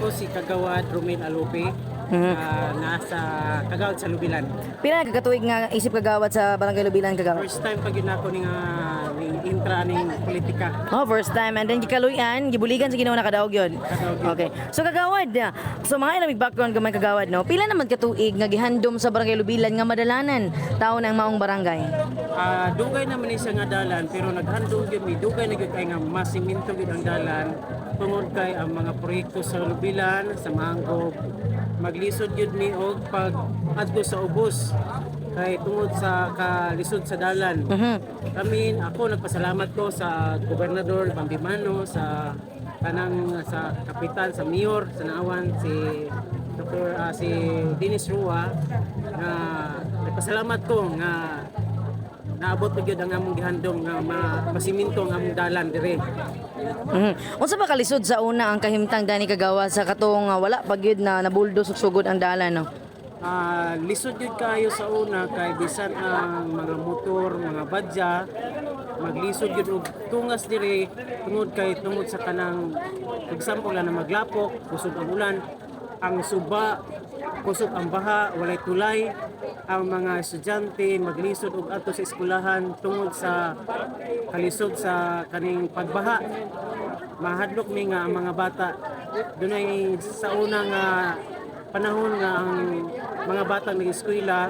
Ako si Kagawad Romel Alupe, nasa Kagawad sa Lubilan. Pila na katuig nga isip kagawad sa Barangay Lubilan, kagawad? First time pag yun ako ni nga ning intra ning politika. Oh, first time. And then gikaluyan, gibuligan sa Ginoo, nakadaog yun. Nakadaog yun. Okay. So kagawad, so mga ilang background gamay, kagawad, no? Pila naman katuig nga gihandom sa Barangay Lubilan nga madalanan taon ang maong barangay? Dugay naman ni siya nga dalan, pero naghandom gyud mi, dugay na gyud kay nga masiminto gyud ang dalan tungod kay ang mga proyekto sa Lubilan, sa Maangob, maglisod gyud mi og pag adto sa ubos kay tungod sa kalisod sa dalan. Kami, ako nagpasalamat ko sa Gobernador Bambi Mano, sa kanang sa kapitan, sa mayor sa Naawan, si Dr. Si Dennis Rua, nga nagpasalamat ko nga naabot na gyud ang among gihandom nga masiminto ang among dalan dire. Unsa ba kalisod sa una ang kahimtang dani, kagawa, sa katong wala pa gyud na nabuldos ug sugod ang dalan, no? Lisod gyud kayo sa una kay bisan ang mga motor, mga badya, maglisod gyud og tungas dire tungod kay tungod sa kanang example na maglapok, kusog ang ulan, ang suba, kusog ang baha, walay tulay, ang mga estudyante maglisod og adto sa eskwelahan tungod sa kalisod sa kaning pagbaha. Mahadlok mi nga ang mga bata, dunay sa una nga panahon nga ang mga bata nag-eskwela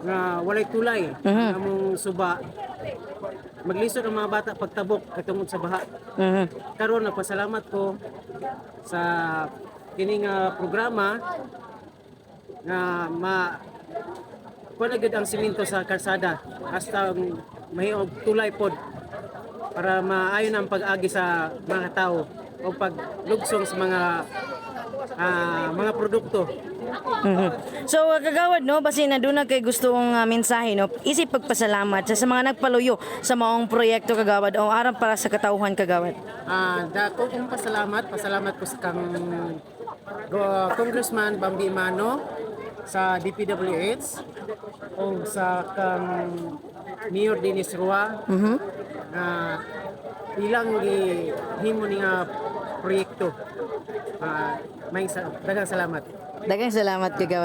nga walay tulay ang among suba, maglisod ang mga bata pagtabok kay tungod sa baha. Karon nagpasalamat ko sa kini nga programa nga ma kuha na gyud ang simento sa kalsada hasta mahiog tulay pod para maayon ang pag-agi sa mga tao o paglugsong sa mga produkto. So kagawad, no, basin na doon na kay gusto kong mensahe, no, isip pagpasalamat sa mga nagpaluyo sa maong proyekto, kagawad, o aram para sa katawhan, kagawad. Dako kong pasalamat, pasalamat ko sa kang Congressman Bambi Mano, sa DPWH o sa kang Mayor Dennis Rua na ilang gihimo ni nga proyekto. May daghang salamat. Daghang salamat, kagawad.